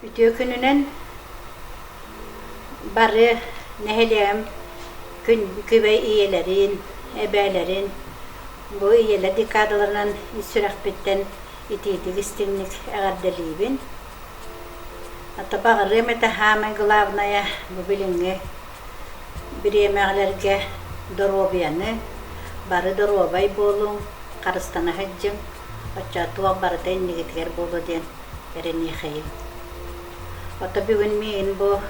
Үтүө күнүнэн бары нэһилиэгим күн күбэй ийэлэрин, эбээлэрин бу ийэлэр декадаларынан ис сүрэхпиттэн итиитик истиҥник эҕэрдэлиибин. Ата баҕарыам этэ саамай главное бу билиҥҥи бириэмэҕэлэргэ доруобуйаны, бары доруобай буолуҥ, харыстана сылдьыҥ, оччо туох барыта иннигитигэр буолуо диэн эрэниэхэйиҥ. Ото бүгүн миигин бу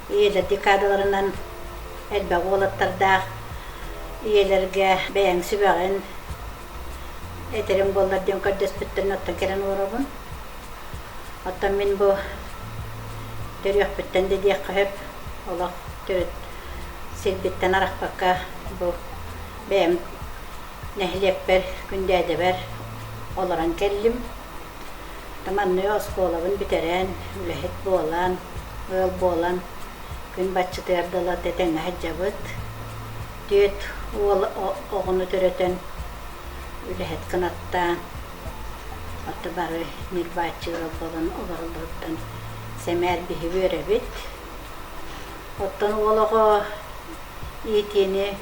ийэлэр декадаларынан элбэх уолаттардаах ийэлэргэ бэйэҥ сүбэҕин этэрим буоллар диэн көрдөспүттэрин оттон кэлэн олоробун. Оттон мин бу төрүөхпүттэн да диэххэ сөп, олох төрүт сирбиттэн арахпакка бу бэйэм нэһилиэкпэр, Күндээдэбэр олорон кэллим. Маннык оскуолабын бүтэрэн, үлэһит буолан, ыал буолан күн баччытыгар дылы тэтэҥҥэ сылдьабыт. Түөрт уол оҕону төрөтөн, үлэһит кынаттаан, ото бары ньир-бааччы ыал буолан олороллоруттан сэмээр биһиги үөрэбит. Оттон уол оҕо иитиини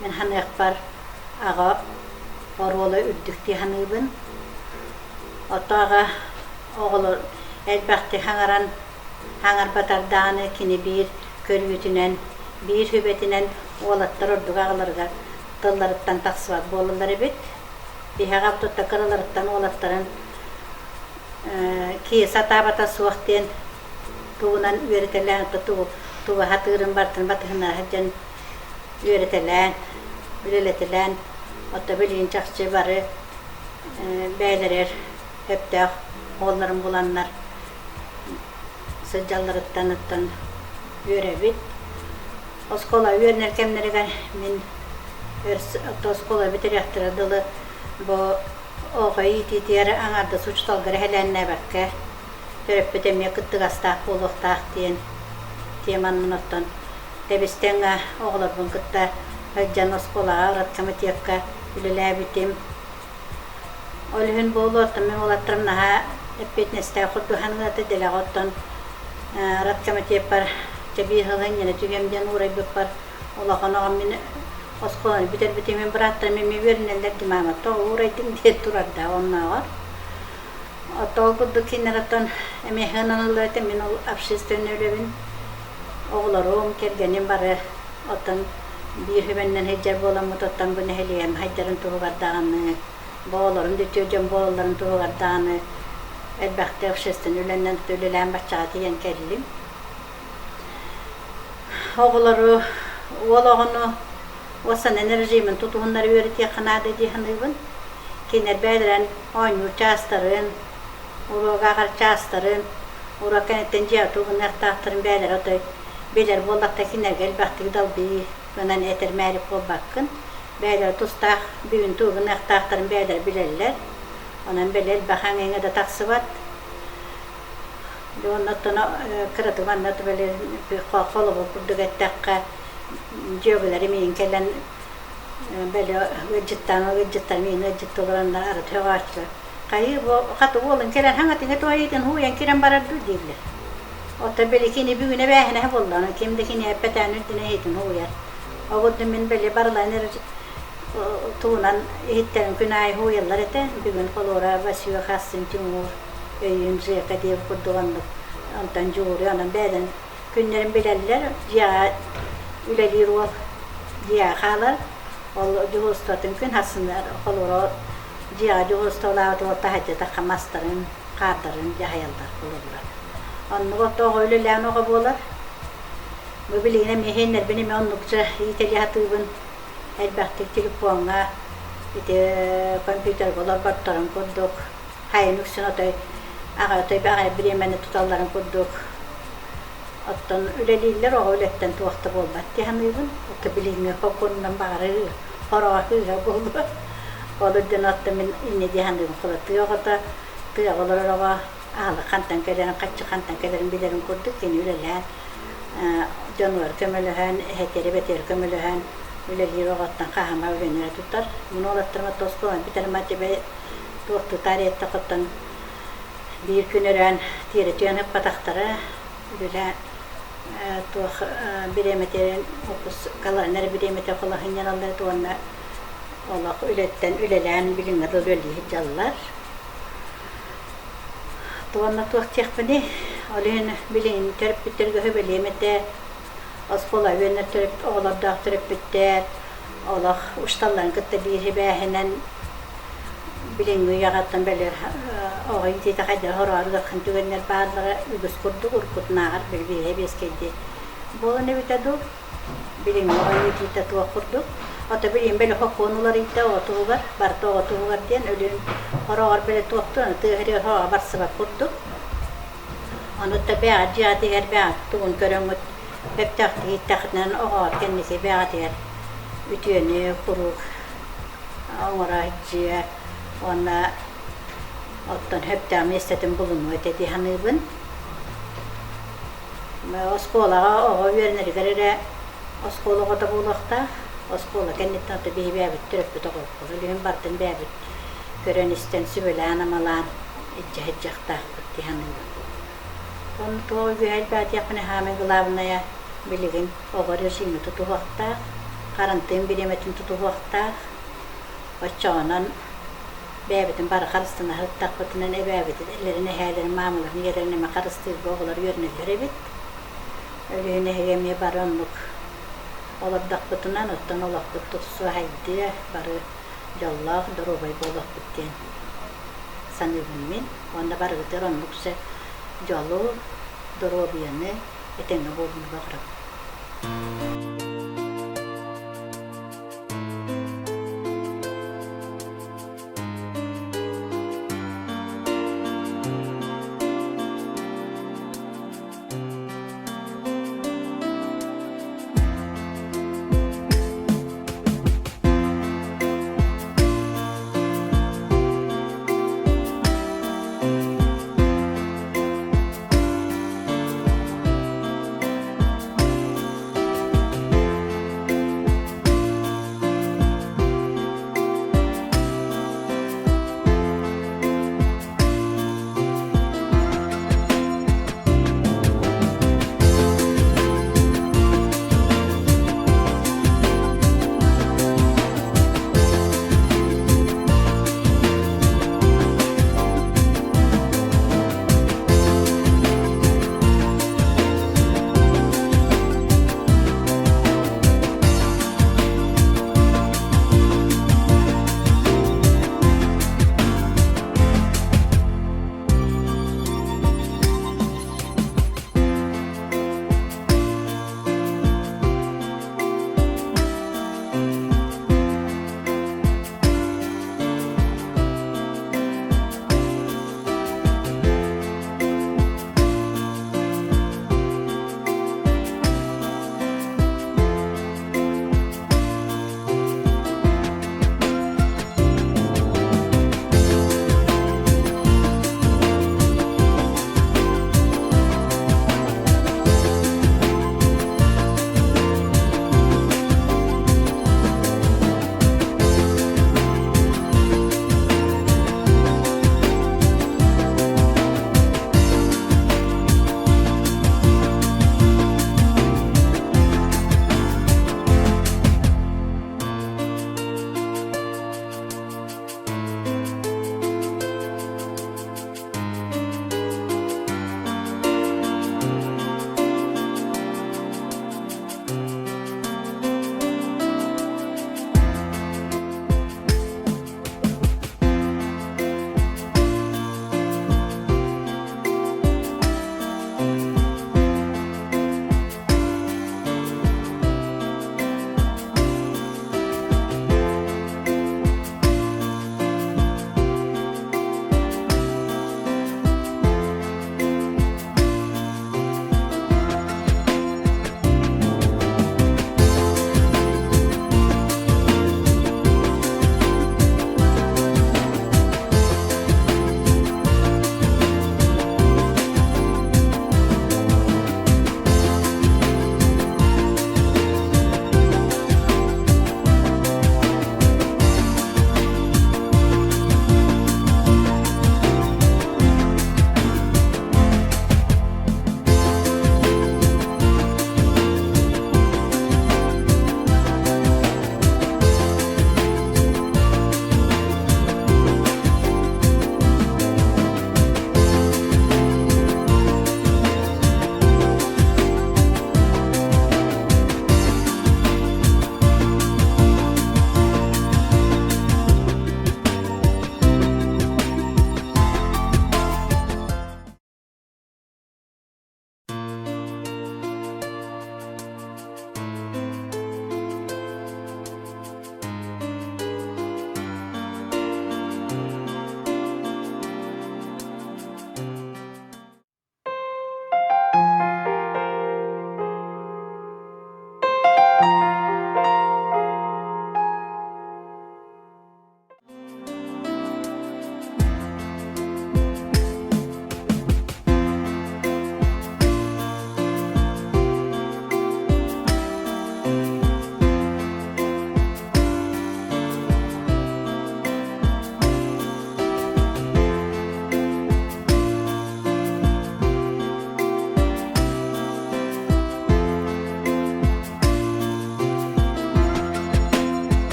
мин саныахпар аҕа оруола үрдүк дии саныыбын. Ото аҕа оҕолор элбэхтик хаҥаран хаҥарбатар даҕаны кини биир көрүүтүнэн, биир сүбэтинэн уолаттар ордук аҕаларыгар тылларыттан тахсыбат буолаллар эбит. Биһиэхэ тутта кыраларыттан уолаттарын киһи сатаабата суох диэн тугунан үөрэтэлээн, тугу тугу сатыырын барытын батыһыннара сылдьан үөрэтэлээн, үлэлэтэлээн, оттон билигин чахчы бары бэйэлэригэр сөптөөх уолларын буланнар сылдьалларыттан оттон үөрэбит. Оскуола үөрэнэр кэмнэригэр мин өр оскуола бүтэриэхтэрэ дылы бу оҕо иитиитигэр аҥаардас учууталга эрэ эһэлээннээбэккэ төрөппүт эмиэ кыттыгастаах буолуохтаах диэн теманан оттон тэбис-тэҥҥэ оҕолорбун кытта сылдьан оскуолаҕа родкомитекка үлэлээбитим. Ол иһин буолуо, оттон мин уолаттарым наһаа эппиэтинэстээх курдук саныыр дэлэҕэ оттон родкомитеппар чэ биир сыл иннинэ түһүөм диэн уурайбыппар улахан оҕом мин оскуоланы бүтэрбитим мин бырааттарым эмиэ үөрэнэллэр дии маама тоҕо уурайдыҥ диэн турардаах оннооҕор. Оттон ол курдук кинилэр оттон эмиэ сыаналыыллар этэ мин ол общественнай үлэбин оҕолорум, кэргэним бары оттон биир сүбэннэн сылдьар буоламмыт оттон бу нэһилиэгим сайдарын туһугар даҕаны, бу оҕолорум да үтүө дьон буолалларын туһугар даҕаны элбэхтик общественнай үлэннэн үлэлээн баччаҕа тиийэн кэллим. Оҕолору, уол оҕону уопсайынан режимин тутуһуннара үөрэтиэххэ наада дии саныыбын. Кинилэр бэйэлэрин оонньуур чаастарын, уруок ааҕар чаастарын, уруок кэнниттэн дьиэҕэ тугуныахтаахтарын бэйэлэрэ отой билэр буоллахта кинилэргэ элбэхтик далбыы гынан этэр мээрик буолбаккын. Бэйэлэрэ тустаах бүгүн тугу гыныахтаахтарын бэйэлэрэ билэллэр. Онон бэл элбэх аҥыҥа да тахсыбат. Дьэ уонна оттон кыратык манна холобур курдук эттэххэ, дьүөгэлэрим миигин кэлэн бэл ыалдьыттаан ыалдьыттар миигин ыалдьытта олороннор арыт сөҕөөччүлэр. Хайыы бу хата уолуҥ кэлэн хаҥатыҥа туһайыытын һууйан киирэн барар дуу дииллэр. Оттон били кини бүгүн эбээһинэһэ буолла, онон ким да кини эппэтээн үрдүнэ иһитин һууйар. Ол курдук мин били барыларын эрэ тугунан иһиттэрин күн аайы һууйаллар этэ. Бүгүн холуора Васюха, Хассын, Тимур, Өйүүн, Жека диэбит курдук оннук онтон Дьууруй онон бэйэлэрин күннэрин билэллэр. Дьиэҕэ үлэлиир уол дьиэҕэ хаалар. Ол дьуһуурустубатын күн хассын холуора дьиэҕэ дьуһуурустубалаабыт уол таһырдьа тахха мастарын, хаардарын дьаһайаллар холобура. Оннук отто оҕо үлэлээн оҕо буолар. Бу билигин эмиэ иһиннэрбин эмиэ оннукча иитэлии сатыыбын. Элбэхтик телефоҥҥа, ити компьютерга олорботторун курдук, хайын үксүн отой аҕай отой баҕайы бириэмэни туталларын курдук. Оттон үлэлииллэр оҕо үлэттэн туох да буолбат дии саныыбын. Отто билиҥҥи сокуонунан баҕарыы хороҕо сыыһа буолуо. Ол үрдүнэн оттон мин инньэ дии саныыбын. Холо тыа оҕото, тыаҕа олорор оҕо аһылык хантан кэлэрин, хаччы хантан кэлэрин билэрин курдук кини үлэлээн, дьонугар көмөлөһөн, эһэтигэр-эбэтигэр көмөлөһөн үлэлиир оҕоттон хаһыма үлэни эрэ тутар. Мин уолаттарым оттон оскуоланы бүтэрим тебе туох тутаар эттэххиттэн. Биир күн өрөөн тиэрэ түһэн ыппатахтара, үлэ туох бириэмэтин укус-каланар бириэмэтэ холоһунньаналлар уонна олох үлэттэн үлэлээн билиҥҥэ дылы үлэлии сылдьаллар. Уонна туох диэхпиний, ол иһин билигин төрөппүттэргэ сүбэлиэм этэ, оскуола үөннэр оҕолордоох төрөппүттэр олох учууталларын кытта биир сибээһинэн билиҥҥи үйэҕэттэн бэл оҕо иитиитэ хайдах ороон ыарахан түгэннэр бааллара үгүс курдук уруккутунааҕар били биэһэ биэскэйдии буолан эбитэ дуу билиҥҥи оҕо иитиитэ туох курдук ото билигин бэл сокуон уларыйда оҕо туһугар барыта оҕо туһугар диэн өлүөн хороҕор били туохтуун тыа сиригэр хороҕо барсыбат курдук ону да бэйэҕит дьиэҕитигэр бэйэҕит тугун көрөҥҥүт сөптөөхтүк ииттэххитинэ оҕоҕут кэнники бэйэҕитигэр үтүөнү куруук оҥоро дьиэ уонна оттон сөптөөх миэстэтин булунуо этэ дии саныыбын. Оскуолаҕа оҕо үөрэнэригэр эрэ оскуола оҕото буолуохтаах. Оскуола кэнниттэн ото биһи бэйэбит төрөппүт оҕобут. Билигин барытын бэйэбит көрөн-истэн, сүбэлээн-амалаан илдьэ сылдьыахтаахпыт дии саныыбын. Онно туох үгүһэ элбээтиэхпинэ саамай главное билигин оҕо режими тутуһуохтаах, харантыын бириэмэтин тутуһуохтаах. Оччоҕунан бэйэбитин бары харыстана сырыттахпытынан эбээбитин, элэрин, эһээлэрин, маамаларын, ийэлэрин эмэ харыстыырга оҕолор үөрэнэллэр эбит. Өлүһүн эһиги эмиэ бары оннук олордохпутунан, оттон олохпут тупсуо, хайдыа, бары дьоллоох, доруобай буолуохпут диэн саныыбын мин. Уонна барыгытыгар оннук дьолу, доруобуйаны, этэҥҥэ буолууну баҕарабын.